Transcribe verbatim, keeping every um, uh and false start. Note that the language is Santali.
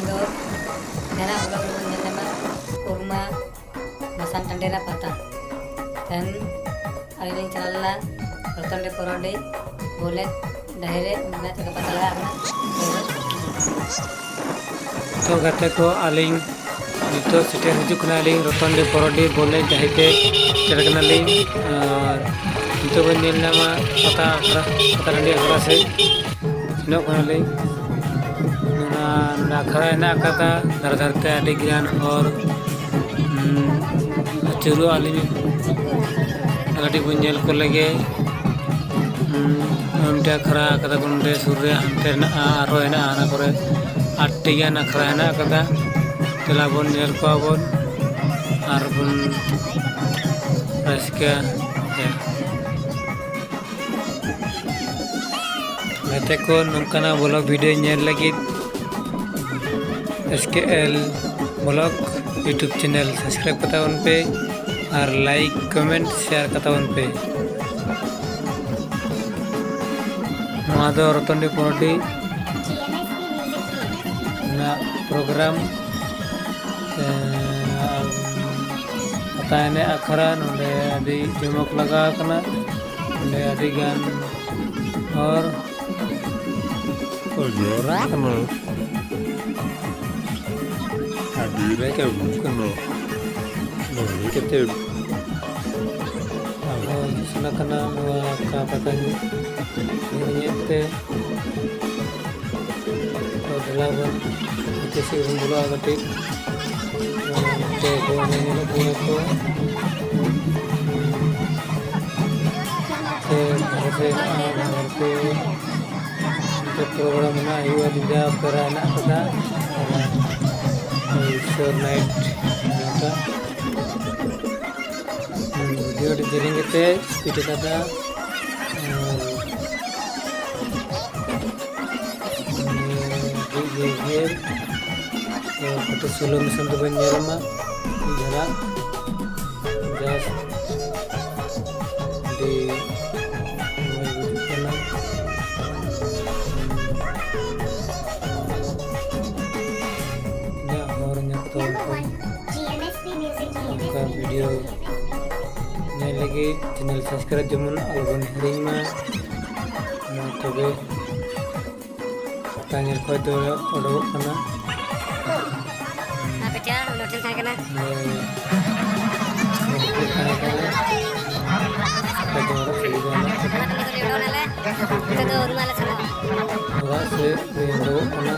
ᱫᱚ ᱡᱟᱦᱟᱱᱟᱜ ᱵᱞᱚᱜ ᱨᱮᱵᱚᱱ ᱧᱮᱞ ᱧᱟᱢᱟ ᱩᱨᱢᱟ ᱢᱟᱥᱟᱱ ᱴᱟᱺᱰᱤ ᱨᱮᱱᱟᱜ ᱯᱟᱛᱟ᱾ ᱛᱮᱦᱮᱧ ᱟᱹᱞᱤᱧ ᱞᱤᱧ ᱪᱟᱞᱟᱣ ᱞᱮᱱᱟ ᱨᱚᱛᱚᱱᱰᱤ ᱯᱚᱨᱚᱰᱤ ᱵᱚᱞᱮ ᱰᱟᱹᱦᱤ ᱨᱮ ᱚᱸᱰᱮ ᱪᱟᱠᱟ ᱯᱟᱛᱟ ᱞᱟᱜᱟᱜ ᱠᱟᱱᱟ᱾ ᱛᱚ ᱜᱟᱛᱮ ᱠᱚ, ᱟᱹᱞᱤᱧ ᱱᱤᱛᱚᱜ ᱥᱮᱴᱮᱨ ᱦᱤᱡᱩᱜ ᱠᱟᱱᱟᱞᱤᱧ ᱨᱚᱛᱚᱱᱰᱤ ᱯᱚᱨᱚᱰᱤ ᱵᱚᱞᱮ ᱰᱟᱹᱦᱤ ᱛᱮ ᱥᱮᱴᱮᱨ ᱠᱟᱱᱟᱞᱤᱧ᱾ ᱟᱨ ᱱᱤᱛᱚᱜ ᱵᱚᱱ ᱧᱮᱞ ᱧᱟᱢᱟ ᱯᱟᱛᱟ ᱟᱠᱷᱲᱟ, ᱯᱟᱛᱟ ᱴᱟᱺᱰᱤ ᱟᱠᱷᱲᱟ ᱥᱮᱫ ᱥᱮᱱᱚᱜ ᱠᱟᱱᱟᱞᱤᱧ᱾ ᱱᱚᱣᱟ ᱱᱚᱰᱮ ᱟᱠᱷᱲᱟ ᱦᱮᱱᱟᱜ ᱟᱠᱟᱫᱟ, ᱫᱷᱟᱨᱮ ᱫᱷᱟᱨᱮ ᱛᱮ ᱟᱹᱰᱤ ᱜᱟᱱ ᱦᱚᱲ, ᱩᱸ, ᱟᱹᱪᱩᱨᱚᱜ ᱟᱹᱞᱤᱧ, ᱠᱟᱹᱴᱤᱡ ᱵᱚᱱ ᱧᱮᱞ ᱠᱚ ᱞᱮᱜᱮ᱾ ᱩᱸ, ᱢᱤᱫᱴᱮᱱ ᱟᱠᱷᱲᱟ ᱟᱠᱟᱫᱟ ᱠᱚ ᱱᱚᱰᱮ ᱥᱩᱨ ᱨᱮ, ᱦᱟᱱᱛᱮ ᱦᱮᱱᱟᱜᱼᱟ, ᱟᱨᱦᱚᱸ ᱦᱮᱱᱟᱜᱼᱟ ᱦᱟᱱᱟ ᱠᱚᱨᱮ, ᱟᱴ ᱴᱤ ᱜᱟᱱ ᱟᱠᱷᱲᱟ ᱦᱮᱱᱟᱜ ᱟᱠᱟᱫᱟ᱾ ᱫᱮᱞᱟ ᱵᱚᱱ ᱧᱮᱞ ᱠᱚᱣᱟ ᱵᱚᱱ ᱟᱨ ᱵᱚᱱ ᱨᱟᱹᱥᱠᱟᱹᱭᱟ᱾ ᱜᱟᱛᱮ ᱠᱚ, ᱱᱚᱝᱠᱟᱱᱟᱜ ᱵᱞᱚᱜ ᱵᱷᱤᱰᱤᱭᱳ ᱧᱮᱞ ᱞᱟᱹᱜᱤᱫ S K L blog YouTube channel subscribe ᱠᱟᱛᱟ ᱵᱚᱱ ᱯᱮ ᱟᱨ ᱞᱟᱭᱤᱠ, ᱠᱚᱢᱮᱱᱴ, ᱥᱮᱭᱟᱨ ᱠᱟᱛᱟ ᱵᱚᱱ ᱯᱮ᱾ ᱱᱚᱣᱟ ᱫᱚ ᱨᱚᱛᱚᱱᱰᱤ ᱯᱚᱨᱚᱰᱤ ᱨᱮᱱᱟᱜ ᱯᱨᱳᱜᱨᱟᱢ, ᱮᱸ, ᱯᱟᱛᱟ ᱮᱱᱮᱡ ᱟᱠᱷᱲᱟ᱾ ᱱᱚᱰᱮ ᱟᱹᱰᱤ ᱡᱚᱢᱚᱠ ᱞᱟᱜᱟᱣ ᱟᱠᱟᱱᱟ᱾ ᱱᱚᱰᱮ ᱟᱹᱰᱤ ᱜᱟᱱ ᱦᱚᱲ ᱠᱚ ᱡᱟᱣᱨᱟ ᱟᱠᱟᱱᱟ᱾ ᱟᱹᱰᱤ ᱨᱮ ᱠᱟᱹᱢᱤ ᱠᱟᱱᱟ᱾ ᱱᱚᱰᱮ ᱠᱟᱛᱮ ᱟᱵᱚ ᱫᱤᱥᱚᱢ ᱠᱟᱱᱟ ᱱᱚᱣᱟ ᱠᱟ ᱯᱟᱛᱟ ᱧᱮᱞ ᱧᱮᱞ ᱛᱮ᱾ ᱛᱚ ᱫᱮᱞᱟ ᱵᱚᱱ ᱵᱷᱤᱛᱤᱨ ᱥᱮᱫ ᱵᱚᱱ ᱵᱚᱞᱚᱜᱼᱟ ᱠᱟᱹᱴᱤᱡ᱾ ᱛᱚ ᱠᱚ ᱧᱮᱞᱚᱜ ᱠᱟᱱᱟ ᱠᱚ᱾ ᱛᱮ ᱫᱷᱟᱨᱮ ᱥᱮᱫ ᱦᱮᱱᱟᱜᱼᱟ, ᱫᱷᱟᱨᱮ ᱥᱮᱫ ᱢᱤᱫᱴᱮᱡ ᱯᱨᱳᱜᱨᱟᱢ ᱦᱮᱱᱟᱜ ᱦᱩᱭᱩᱜᱼᱟ, ᱧᱤᱫᱟᱹ ᱯᱮᱲᱟ ᱦᱮᱱᱟᱜ ᱠᱟᱫᱟ᱾ ᱚᱱᱟ ᱥᱳᱨ ᱱᱟᱭᱤᱴ ᱱᱚᱝᱠᱟ᱾ ᱦᱩᱸ, ᱵᱷᱤᱰᱤᱭᱳ ᱟᱹᱰᱤ ᱡᱮᱞᱮᱧ ᱠᱟᱛᱮ ᱥᱯᱤᱰ ᱠᱟᱫᱟ᱾ ᱟᱨ ᱱᱤᱭᱟᱹ ᱜᱮ, ᱜᱮ, ᱜᱮ᱾ ᱛᱚ, ᱠᱟᱹᱴᱤᱡ slow motion ᱛᱮᱵᱚᱱ ᱧᱮᱞ ᱢᱟ᱾ ᱢᱤᱫ ᱫᱷᱟᱨᱟ just ᱟᱹᱰᱤ ᱢᱚᱡᱽ ᱵᱩᱡᱩᱜ ᱠᱟᱱᱟ᱾ video ᱧᱮᱞ ᱞᱟᱹᱜᱤᱫ channel subscribe ᱡᱮᱢᱚᱱ ᱟᱞᱚᱵᱚᱱ ᱦᱤᱲᱤᱧ ᱢᱟ᱾ ᱢᱟ ᱛᱚᱵᱮ ᱯᱟᱛᱟ ᱧᱮᱞ ᱠᱷᱚᱡ ᱫᱚ ᱚᱰᱚᱠᱚᱜ ᱠᱟᱱᱟ᱾ ᱟᱯᱮ ᱪᱟ ᱩᱱᱤ ᱴᱷᱮᱱ ᱛᱟᱦᱮᱸ ᱠᱟᱱᱟ᱾ ᱱᱚᱜᱼᱚᱭ ᱱᱩᱠᱩ ᱛᱟᱦᱮᱸ ᱠᱟᱱᱟ᱾ ᱟᱯᱮ ᱫᱚ ᱚᱲᱟᱜ ᱥᱮᱫ ᱜᱮ ᱚᱱᱟ ᱠᱚᱫᱚ᱾ ᱚᱱᱟ ᱠᱚ ᱞᱟᱹᱜᱤᱫ ᱚᱰᱚᱠ ᱱᱟᱞᱮ᱾ ᱱᱤᱛᱚᱜ ᱫᱚ ᱨᱩᱢ ᱟᱞᱮ ᱥᱮᱱᱚᱜᱼᱟ᱾ ᱚᱲᱟᱜ ᱥᱮᱫ ᱞᱮ ᱩᱰᱩᱠᱚᱜ ᱠᱟᱱᱟ᱾